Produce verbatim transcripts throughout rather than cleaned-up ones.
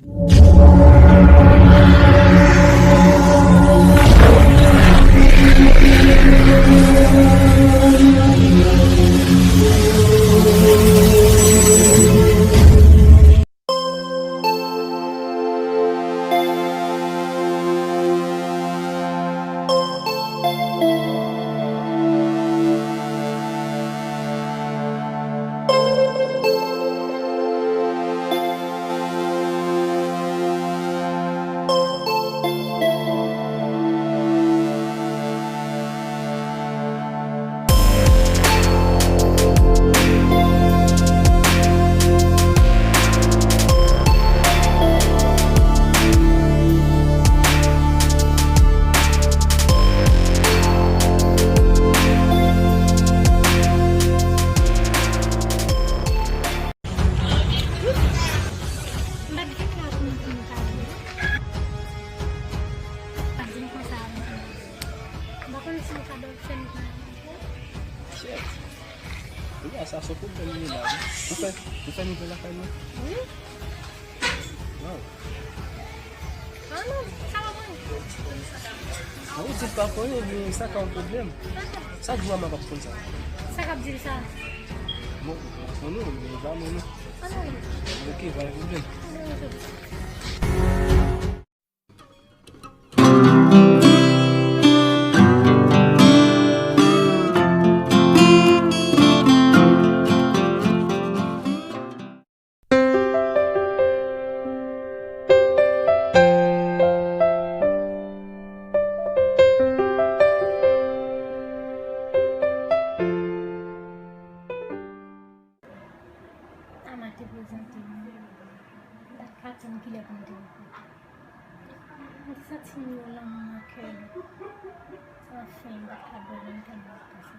M pa t vin la pou m, pou m kado. Pa di m konsa avan. M pa konn si yon kado fè m. Chèf. Wi, sa se pwoblèm li la, wi. Ou fè, ou fè nouvo lakay nou? Wi. Waw. Ah non, sa pa mwen. Ah, ou di pa konnen, men sa ka yon pwoblèm. Sa di mama p ap konn sa. Sa k ap di l sa? Bon, konnen, men pa mwen non. Ah non. Ok, pa gen pwoblèm. Ah non. Ama te prezante m. M pa t ka tann kilè pou m te rankontre. M te santi m yon lanmou nan kè m. Anfen, m pa t ka dòmi, m tèlman te konsa.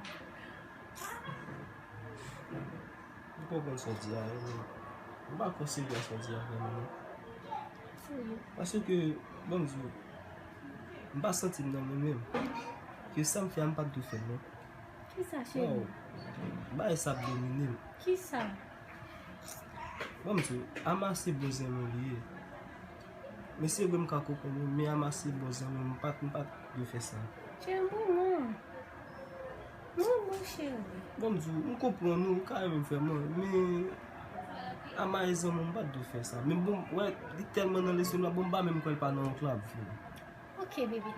M konprann sa w di a, wi, men m pa kwè serye sa w di a vrèman, non. Serye? Paske, ban m di w, m pa santi m nan mwen menm. Ke sa m fè a, m pa t dwe fè l, non. Kisa, cheri? Waw. Bagay sa ap domine m. Kisa? Bon, m di w, Ama se bon zanmi w li ye. Men se vre m ka konprann ou, men Ama se bon zanmi w, m pa t, m pa t dwe fè sa. Cheri, m renmen w. M renmen w, cheri. Bon, m di w, m konprann ou, ou ka renmen m vrèman, men Ama e zanmi w, m pa t dwe fè sa. Men bon, wè, li tèlman nan lespri m la, bon, m pa menm kwè l pa nan yon klab, vre. Ok, bebe.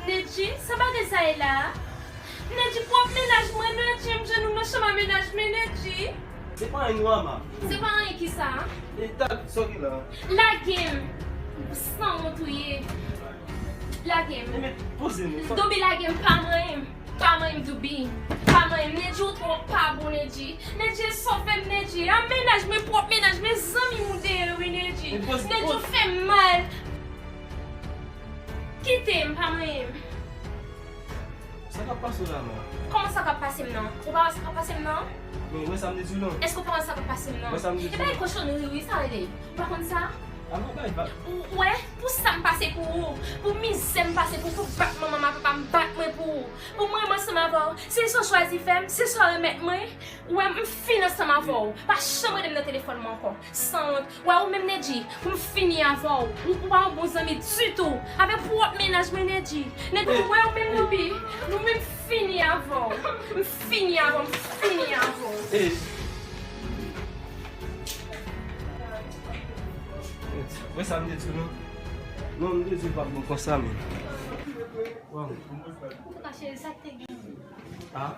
Nedji, sa bagay sa ye la a? Nedji, pwòp mennaj mwen, Nedji, m jwenn ou nan chanm a mennaj mwen, Nedji. Se pa anyen non, Ama. Se pa anyen kisa? E, tak, sa w gen la? Lage m. Sanwont ou ye. Lage m. Enben, poze nou. Dobi, lage m, pa manyen m. Pa manyen m, Dobi. Pa manyen m, Nedji, ou twò pa bon, Nedji. Nedji, sove m, Nedji. A mennaj mwen, pwòp mennaj mwen, zanmi m ou te ye, wi, Nedji. Nedji, ou fè m mal. Kite m, pa manyen m. Sa k ap pase w la, non? Kòman sa k ap pase m nan? Ou pa wè sa k ap pase m nan? Men, ou wè sa m te di w, non? Èske ou pa wè sa k ap pase m nan? Wè sa m te di w, non? E bay kochonri wi sa rele. Ou pa konn sa? Ama bay vag. Ou wè, pou sa m pase pou ou, pou mizè m pase pou ou, pou bat manman m ak papa m bat mwen pou ou, pou mwen renmen ansanm avè w, se sa w chwazi fè m, se sa w remèt mwen. Ou wè m fin ansanm avè w. Pa janm rele m nan telefòn mwen ankò. Sanwont. Ou wè ou menm, Nedji, pou m fini avè w. Ou, ou pa yon bon zanmi ditou. Avèk pwòp mennaj mwen, Nedji. Nedji, ou wè ou menm, Dobi. Nou menm fini avè w. M fini avè w, m fini avè w. Wè sa m te di w, non? Non, m te di w pa bon konsa, men. Waw. Antouka, cheri, sa k te gen? Ah.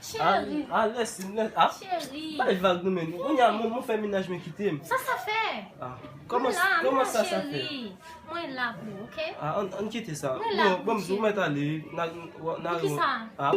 Cheri. Ah, lèse m, lèse, ah. Cheri. Bay vag non, men. Kounye a, mwen, mwen fè mennaj mwen kite m. Sa sa fè? Ah. Kòman, kòman sa sa fè? Mwen la pou ou, ok? Ah, ann, ann kite sa. Mwen la pou ou, cheri. Bon, bon, m di w mèt ale. N a, n a. Pou kisa? Ah.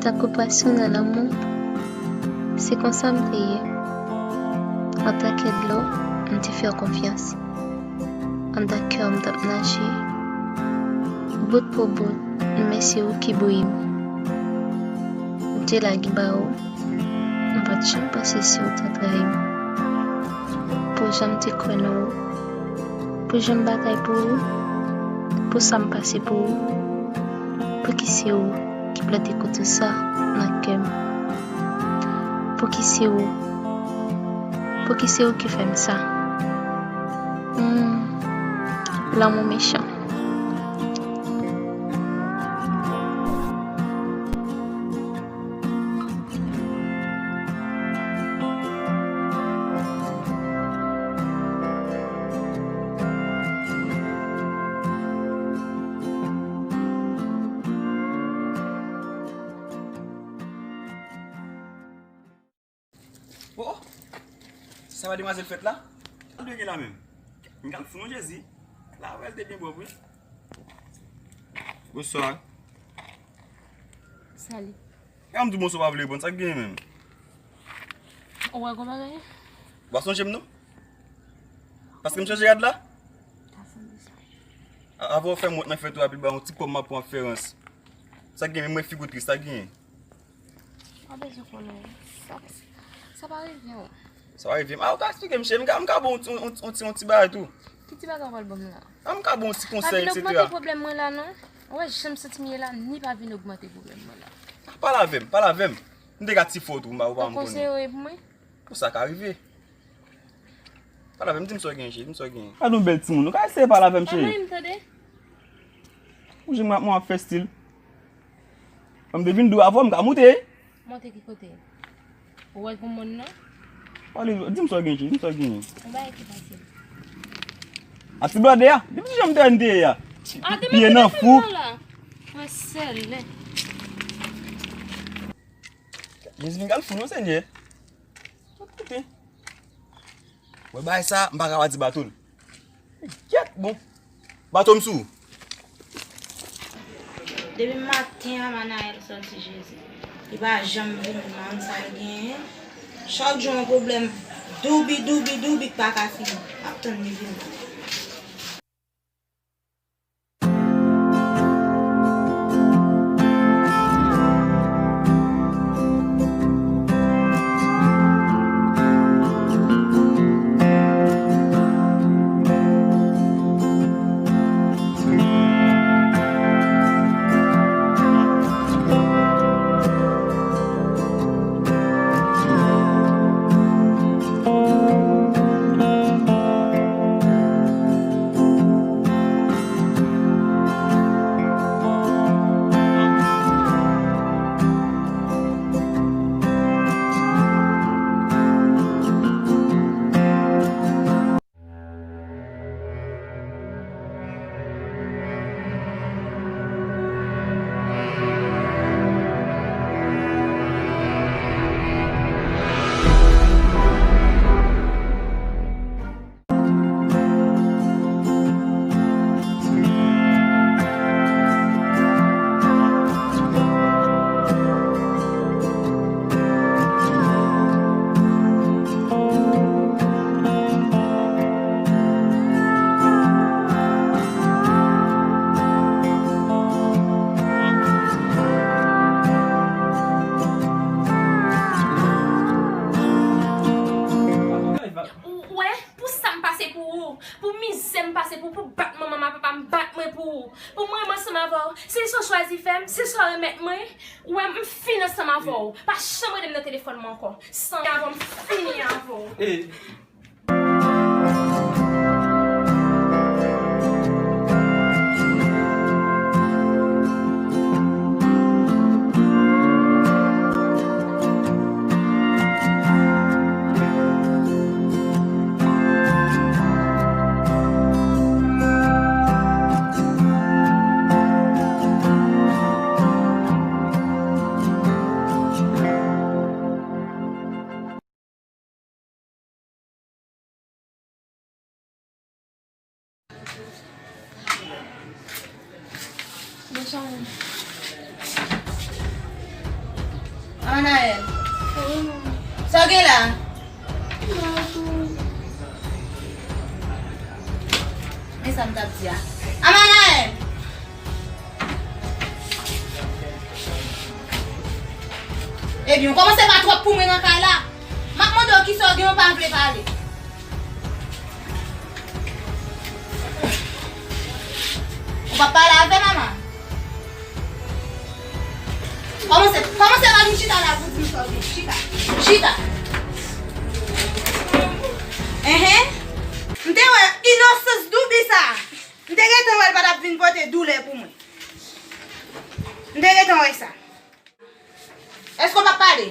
Tankou pwason nan lanmou, se konsa m te ye. Antanke dlo, m te fè w konfyans. Anndan kè w m t ap naje. Bout pou bout, men se ou ki bouyi m. M te lage ba ou, m pa t janm panse se ou t ap trayi m. Pou jan m te kwè nan ou, pou jan m batay pou ou, pou sa m pase pou ou, pouki se ou ki plante kouto sa nan kè m? Pouki se ou? Pouki se ou ki fè m sa? Hmm, lanmou mechan. Oh, oh. Sa pa demwazèl fèt la? Sa l dwe gen la menm? M kal fou non Jezi. La wè l te byen pwòp wi. Bonswa. Salut. Kòman m di w bonswa w pa vle reponn, sa k genyen menm? Ou wè gon bagay? W pa sonje m non? Paske m chanje rad la? Ta sanble sa. A- Avan w fè m wont nan fèt ou a, epi ba yon ti kòb m ap pran ap fè rans. Sa k genyen menm, mwen figi w tris, sa k genyen? Pa bezwen konnen. Sa, sa pa rive w. Sa pa rive m. A, ou ka eksplike m, cheri. M ka, m ka ba w yon ti, yon, yon ti, yon ti bagay tou. Ki ti bagay w pral ban m la? A, m ka ba w yon ti konsèy, etsetera. Pa vin ogmante pwoblèm mwen la, non. Ou wè jan m santi m ye la, ni pa vin ogmante pwoblèm mwen la. Pale avè m, pale avè m. M te ka ti fò tou, m pa, ou pa konn. Ou konsidere pou mwen? Pou sa ka rive. Pale avè m, di m sa w gen, cheri, di m sa w gen. Gade yon bèl timoun, ou ka eseye pale avè m, cheri. Pale m tande. Ou jwenn mwen ap fè stil. Mwen m te vin di w avè w, m ka moute. Monte ki kote? Ou wè gon moun nan? Pale, di m sa w gen, cheri, di m sa w gen. Yon bagay ki pase. A ti blòdè a, depi ti jan m te wè n te ye a. Pye nan fou. Mwen sèl. Jezi vin kal fou non, Senyè. Koute. Wè bagay sa, m pa ka pa di bato l. Gyèt, bon. Bato m sou. Depi maten an, Manayèl sòti Jezi. Li pa janm vini, m pa konn sa l genyen. Chak jou yon pwoblèm. Doubi, doubi, doubi k pa ka fini. M ap tann li vini. Ou wè, pou sa m pase pou ou, pou mizè m pase pou, pou bat manman m a papa m bat mwen pou ou, pou m renmen ansanm avè w, se sa w chwazi fè m, se sa w remèt mwen, ou wè m fin ansanm avè w, pa janm rele m nan telefòn mwen ankò, san avè w m fini avè w. Bonswa, moun. Amanaël. Sa w gen la? Men sa m t ap di a. Amanaël! Ebyen, w kòmanse pa twòp pou mwen nan kay la. M ap mande w kisa w gen, w pa vle pale. Ou p ap pale avè m, manman? Kòmanse, kòmanse pa vin chita la pou di m sa w gen. Chita. Chita. Enhen. M te wè inosans Doubi sa. M te gentan wè l pa t ap vin pote doulè pou mwen. M te gentan wè sa. Èske w p ap pale?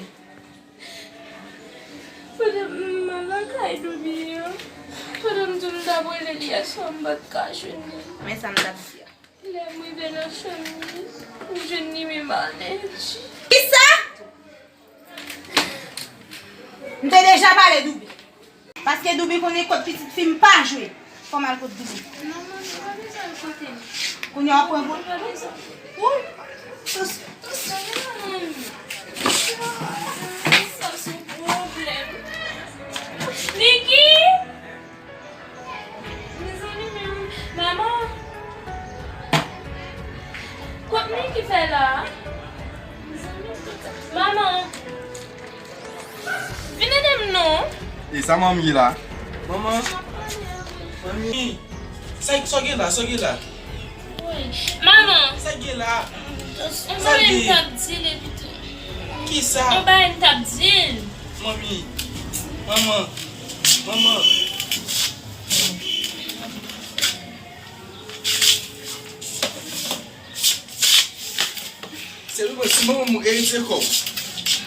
Pandan m al lakay Doubi an, pandan m di w m t ap rele l yèswa, m pa t ka jwenn li. Men sa m t ap di a. Lè m rive nan chanm li, m jwenn li menm alèji. Kisa? M te deja pale Doubi. Paske Doubi konnen kot pitit fi m pa jwe. Fò m al kot Doubi. Non, manmi, pa bezwen al kote m. Kounye a w ap pran pou. Pa bezwen. Ou? Tou, tou. Sa se pwoblèm. Niki! Mezanmi, men manman. Kot Niki fè la? Manman. Vin ede m non. E sa manmi ye la? Manman. Manmi. Sa, sa w gen la? Sa w gen la? Wi. Manman. Sa w gen la? Sa w gen? Yon bagay m t ap di l epi tou. Kisa? Yon bagay m t ap di l. Manmi. Manman. Manman. Se vre, si manman m eritye kò w.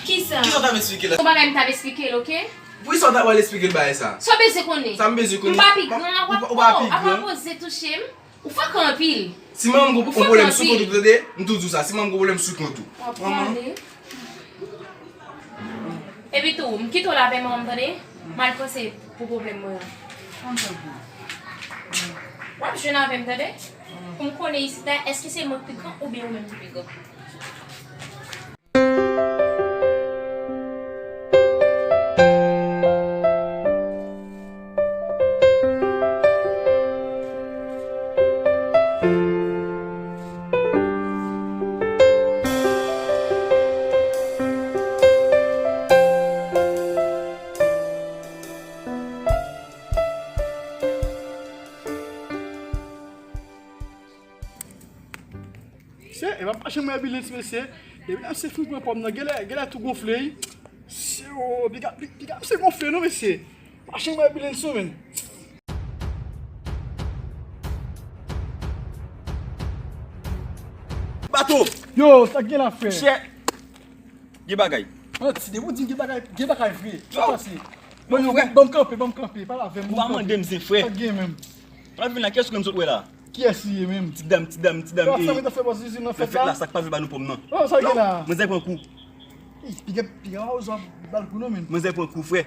Kisa? Kisa w t ap esplike la? Yon bagay m t ap esplike l, oke? Poukisa w t ap al esplike l bagay sa? Sa w bezwen konnen? Sa m bezwen konnen? M pa pi gran, w ap, w ap, w ap, w ap oze touche m? Ou frekan anpil. Si manman m gon pwoblèm sou kont ou, tande? M tou di w sa, si manman m gon pwoblèm sou kont ou. W ap pale. Epi tou, m kite w la avè manman m, tande? M al panse pou pwoblèm mwen an. W ap jwenn avè m, tande? Pou m konnen isit la, èske se mwen k pi gran oubyen ou menm ki pi gran? Mesye, e pa pa janm wè Bilens, mesye. Depi la, se fin pran pòm nan. Genlè, genlè tou gonfle, wi. Se, o, piga, pi-, piga, misye gonfle, non, mesye. Pa janm wè Bilens, non, menn. Bato! Yo, sa k gen la, frè? Chè! Gen bagay. Manti, depi w di m gen bagay, gen bagay vre. Sa pase? Bon, yo, ban m kanpe, ban m kanpe, pale avè m. Ou pa mande m zen, frè. Sa k gen menm? Lè w vin la, kiyès ou menm sot wè la? Kiyès li ye menm? Ti dam, ti dam, ti dam. Yo, sa mwen ta fè bòs Zizi nan fèt la. Nan fèt la, sa k pa vle ba nou pòm nan. Yo, sa k gen la? Mwen zè pran kou. Ih, piga, piga mawozo ap ba l kou non, menm. Mwen zè pran kou, frè.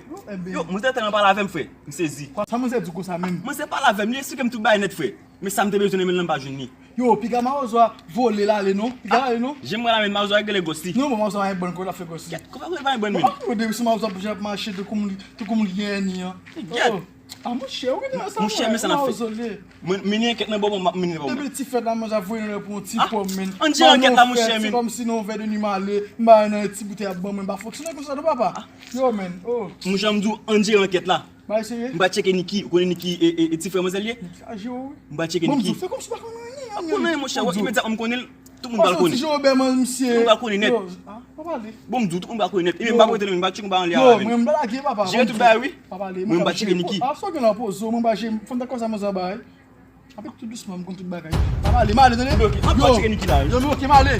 Yo, mwen zè tèlman pale avè m, frè. M sezi. Sa mwen zè di konsa menm? Mwen zè pale avè m, li esplike m tout bagay nèt, frè. Men sa m te bezwen nan men l lan, m pa jwenn li. Yo, piga mawozo a vole l ale non. Piga l ale non. Jan m wè la menm, mawozo a regle gòs li. Non, bon, mawozo a yon bann kò l ap fè gòs li. Kèt, kòman pou l pa yon bann menm? Bon, pa konnen si mawozo ap janm ap mache tankou m, tankou m li gen èni an. Kèt. Oh. Ah, monchè, ou gen sa. Monchè, men sa n ap fè. Mwen, mennen ankèt nan bò mwen, m ap mennen bò mwen. Depi ti fèt la, mwen ap voye nan pou yon ti pòm, menn. Ann jere ankèt la, monchè, menn. Se kòmsi nan yon vè de nwi male, m ba nan yon ti boutèy ap ban mwen, m pa fonksyone konsa non, papa. Yo, menn, oh. Monchè, m di w, ann jere ankèt la. Bagay serye? M pa tcheke Niki, ou konnen Niki e, e, e ti frè manzèl ye? Niki a jere w, wi. M pa tcheke Niki. Bon, m di w, fè kòmsi w pa konnen anyen. Ap konnen anyen, monchè, imedyatman m konnen l, tout moun pral konnen. Ou santi jan Obè man misye. Tout moun pral konnen nèt. Yo, ah, pa pale. Bon, m di w, tout moun pral konnen nèt. E menm m pa prete non, m pa tcheke, m pa anlè a la menm. Yo, mwen m pa lage, papa. Jere tout bagay, wi. Pa pale. Mwen m pa tcheke Niki. Ah, sa w gen nan poze w, mwen m pa jere, fò m ta konsa mwen sa bay. Apre tou dousman, m konn tout bagay. Pa pale, m ale, tande. Yo, m pa tcheke Niki la, wi. Yo, men oke, m ale.